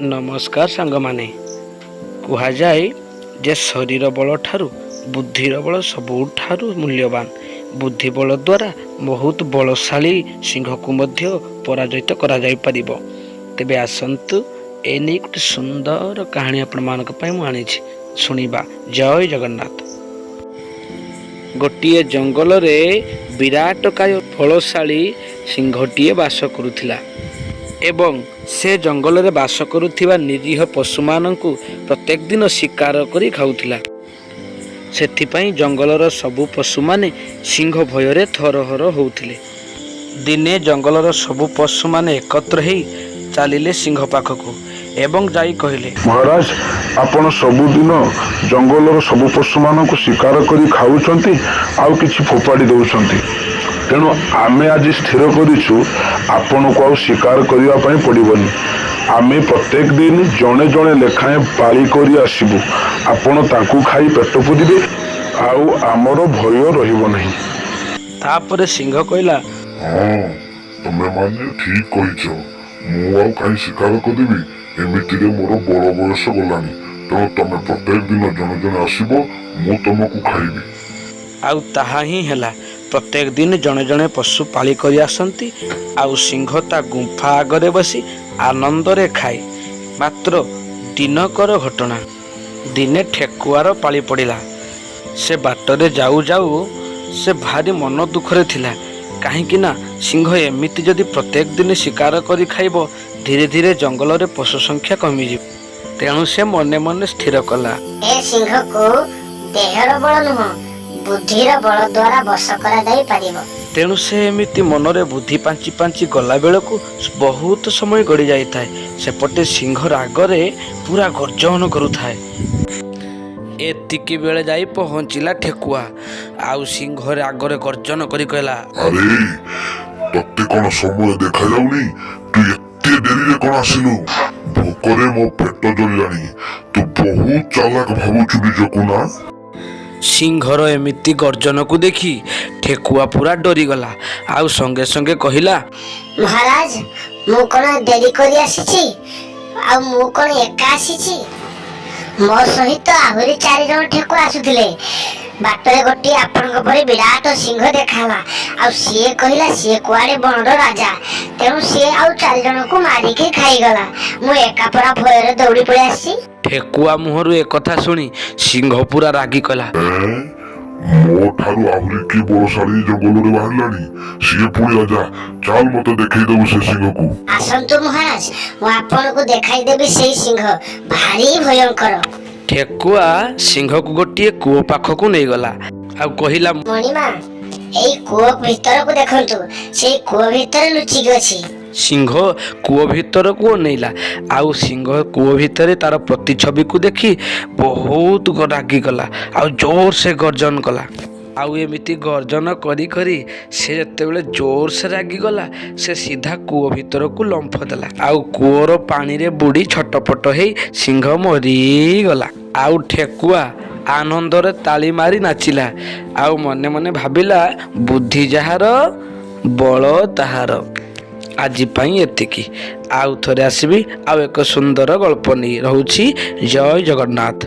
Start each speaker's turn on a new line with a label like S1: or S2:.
S1: ନମସ୍କାର ସାଙ୍ଗମାନେ। କୁହାଯାଏ ଯେ ଶରୀର ବଳ ଠାରୁ ବୁଦ୍ଧିର ବଳ ସବୁଠାରୁ ମୂଲ୍ୟବାନ। ବୁଦ୍ଧି ବଳ ଦ୍ୱାରା ବହୁତ ବଳଶାଳୀ ସିଂହକୁ ମଧ୍ୟ ପରାଜିତ କରାଯାଇପାରିବ। ତେବେ ଆସନ୍ତୁ, ଏ ନେଇ ଗୋଟେ ସୁନ୍ଦର କାହାଣୀ ଆପଣମାନଙ୍କ ପାଇଁ ମୁଁ ଆଣିଛି, ଶୁଣିବା। ଜୟ ଜଗନ୍ନାଥ। ଗୋଟିଏ ଜଙ୍ଗଲରେ ବିରାଟକାୟ ବଳଶାଳୀ ସିଂହଟିଏ ବାସ କରୁଥିଲା ଏବଂ ସେ ଜଙ୍ଗଲରେ ବାସ କରୁଥିବା ନିରୀହ ପଶୁମାନଙ୍କୁ ପ୍ରତ୍ୟେକ ଦିନ ଶିକାର କରି ଖାଉଥିଲା। ସେଥିପାଇଁ ଜଙ୍ଗଲର ସବୁ ପଶୁମାନେ ସିଂହ ଭୟରେ ଥରହର ହେଉଥିଲେ। ଦିନେ ଜଙ୍ଗଲର ସବୁ ପଶୁମାନେ ଏକତ୍ର ହେଇ ଚାଲିଲେ ସିଂହ ପାଖକୁ ଏବଂ ଯାଇ କହିଲେ,
S2: ମହାରାଜ, ଆପଣ ସବୁଦିନ ଜଙ୍ଗଲର ସବୁ ପଶୁମାନଙ୍କୁ ଶିକାର କରି ଖାଉଛନ୍ତି ଆଉ କିଛି ଫୋପାଡ଼ି ଦେଉଛନ୍ତି। ତେଣୁ ଆମେ ଆଜି ସ୍ଥିର କରିଛୁ, ଆପଣଙ୍କୁ ଆଉ ଶିକାର କରିବା ପାଇଁ ପଡ଼ିବନି। ଆମେ ପ୍ରତ୍ୟେକ ଦିନ ଜଣେ ଜଣେ ଲେଖାଏଁ ପାଳି କରି ଆସିବୁ। ଆପଣ ତାଙ୍କୁ ଖାଇ ପେଟ ପୂରିବେ ଆଉ ଆମର ଭୟ ରହିବ ନାହିଁ।
S1: ତାପରେ ସିଂହ କହିଲା,
S3: ହଁ, ତମେମାନେ ଠିକ କହିଛ। ମୁଁ ଆଉ କାହିଁ ଶିକାର କରିବି? ଏମିତିରେ ମୋର ବଳ ବୟସ ଗଲାଣି। ତେଣୁ ତମେ ପ୍ରତ୍ୟେକ ଦିନ ଜଣେ ଜଣେ ଆସିବ, ମୁଁ ତମକୁ ଖାଇବି।
S1: ଆଉ ତାହା ହିଁ ହେଲା। ପ୍ରତ୍ୟେକ ଦିନ ଜଣେ ଜଣେ ପଶୁ ପାଳି କରି ଆସନ୍ତି ଆଉ ସିଂହ ତା ଗୁମ୍ଫା ଆଗରେ ବସି ଆନନ୍ଦରେ ଖାଏ। ମାତ୍ର ଦିନକର ଘଟଣା, ଦିନେ ଠେକୁଆର ପାଳି ପଡ଼ିଲା। ସେ ବାଟରେ ଯାଉ ଯାଉ ସେ ଭାରି ମନ ଦୁଃଖରେ ଥିଲା, କାହିଁକି ନା ସିଂହ ଏମିତି ଯଦି ପ୍ରତ୍ୟେକ ଦିନ ଶିକାର କରି ଖାଇବ, ଧୀରେ ଧୀରେ ଜଙ୍ଗଲରେ ପଶୁ ସଂଖ୍ୟା କମିଯିବ। ତେଣୁ ସେ ମନେ ମନେ ସ୍ଥିର କଲା,
S4: ଏ ସିଂହକୁ ଦେହର ବଳ ନୁହଁ, ବୁଦ୍ଧିର ବଳ ଦ୍ୱାରା ବଶ କରାଯାଇ ପାରିବ।
S1: ତେଣୁ ସେ ଏମିତି ମନରେ ବୁଦ୍ଧି ପାଞ୍ଚି ପାଞ୍ଚି ଗଲା ବେଳକୁ ବହୁତ ସମୟ ଗଡ଼ି ଯାଇଥାଏ। ସେପଟେ ସିଂହ ରାଗରେ ପୁରା ଗର୍ଜନ କରୁଥାଏ। ଏତିକି ବେଳେ ଯାଇ ପହଞ୍ଚିଲା ଠେକୁଆ ଆଉ ସିଂହରେ ଆଗରେ ଗର୍ଜନ କରି କହିଲା,
S3: ଆରେ, ତତେ କଣ ସମୟ ଦେଖାଯାଉନି? ତୁ ଏତେ ଡେରିରେ କଣ ଆସିଲୁ? ଭୋକରେ ମୋ ପେଟ ଜଳିଲାଣି। ତୁ ବହୁତ ଚାଲାକ ଭାବୁଛୁ ନିଜକୁ, ନା?
S1: ସିଂହର ଏମିତି ଗର୍ଜନକୁ ଦେଖି ଠେକୁଆ ପୁରା ଡରିଗଲା ଆଉ ସଙ୍ଗେ ସଙ୍ଗେ କହିଲା,
S4: ମହାରାଜ, ମୁଁ କଣ ଡେରି କରି ଆସିଛି? ଆଉ ମୁଁ କଣ ଏକା ଆସିଛି? ମୋ ସହିତ ଆହୁରି ଚାରି ଜଣ ଠେକୁଆ ଆସୁଥିଲେ। ବାଟରେ ଗୋଟିଏ ଆପଣଙ୍କ ପରି ବିରାଟ ସିଂହ ଦେଖାହେଲା ଆଉ ସିଏ କହିଲା ସିଏ କୁଆଡେ ବଣର ରାଜା। ତେଣୁ ସିଏ ଆଉ ଚାରି ଜଣଙ୍କୁ ମାରିକି ଖାଇଗଲା। ମୁଁ ଏକା ପରା ଭୟରେ ଦୌଡ଼ି ପଳେଇ ଆସିଛି।
S1: ଠେକୁଆ ମୁହଁରୁ ଏକଥା ଶୁଣି ସିଂହ ପୁରା ରାଗି କଲା।
S3: ଏଁ, ମୋ ଠାରୁ ଆହୁରି କିଏ ବଳଶାଳୀ ଜଙ୍ଗଲରେ ବାହାରିଲାଣି? ସିଏ ପୁଣି ରାଜା? ଚାଲ, ମତେ ଦେଖେଇଦେବୁ ସେ ସିଂହକୁ।
S4: ଆସନ୍ତୁ ମହାରାଜ, ମୁଁ ଆପଣଙ୍କୁ ଦେଖାଇଦେବି। ସେଇ ସିଂହ ଭାରି ଭୟଙ୍କର।
S1: ଠେକୁଆ ସିଂହକୁ ଗୋଟିଏ କୂଅ ପାଖକୁ ନେଇଗଲା ଆଉ କହିଲା,
S4: ମଣିମା, ଏଇ କୂଅ ଭିତରକୁ ଦେଖନ୍ତୁ। ସେଇ କୂଅ ଭିତରେ ଲୁଚିକି ଅଛି।
S1: ସିଂହ କୂଅ ଭିତରକୁ ଅନେଇଲା ଆଉ ସିଂହ କୂଅ ଭିତରେ ତାର ପ୍ରତିଛବିକୁ ଦେଖି ବହୁତ ରାଗିଗଲା ଆଉ ଜୋରସେ ଗର୍ଜନ କଲା। ଆଉ ଏମିତି ଗର୍ଜନ କରି କରି ସେ ଯେତେବେଳେ ଜୋରସେ ରାଗିଗଲା, ସେ ସିଧା କୂଅ ଭିତରକୁ ଲମ୍ଫ ଦେଲା ଆଉ କୂଅର ପାଣିରେ ବୁଡ଼ି ଛଟପଟ ହେଇ ସିଂହ ମରିଗଲା। ଆଉ ଠେକୁଆ ଆନନ୍ଦରେ ତାଳି ମାରି ନାଚିଲା ଆଉ ମନେ ମନେ ଭାବିଲା, ବୁଦ୍ଧି ଯାହାର ବଳ ତାହାର। ଆଜି ପାଇଁ ଏତିକି। ଆଉ ଥରେ ଆସିବି ଆଉ ଏକ ସୁନ୍ଦର ଗଳ୍ପ ନେଇ। ରହୁଛି, ଜୟ ଜଗନ୍ନାଥ।